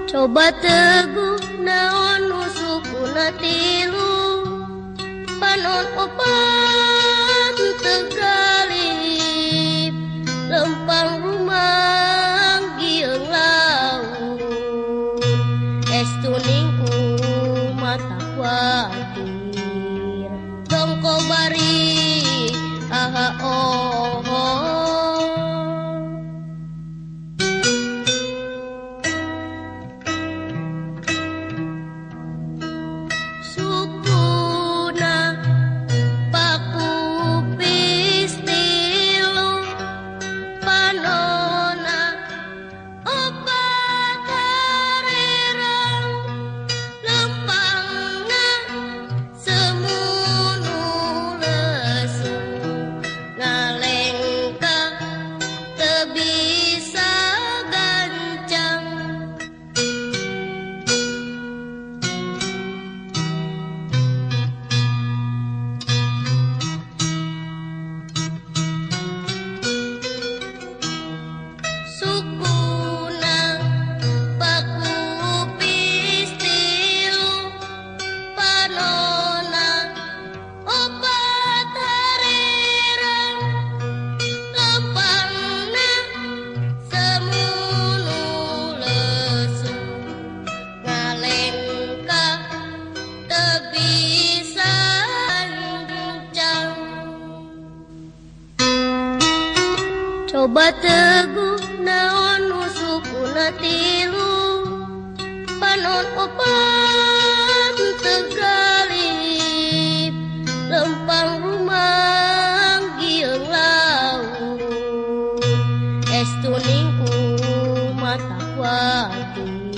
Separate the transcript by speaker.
Speaker 1: Coba teguh naon nu sukuna tilu panon opat tegalip lempang rumah gieung laut estu ningku mata kuatir tongko bari aha oh, oh. Sukuna paku pistilu panona opat harerang lempangna semunu lesu ngalengkah teu bisa gancang. Sukuna paku pistilu panona opat harerang lempangna semunu lesu ngalengkah teu bisa gancang. Coba teguh naon nu sukuna tilu panon opat tegalip lempang rumah gieung laut estu ningku mata kuatir.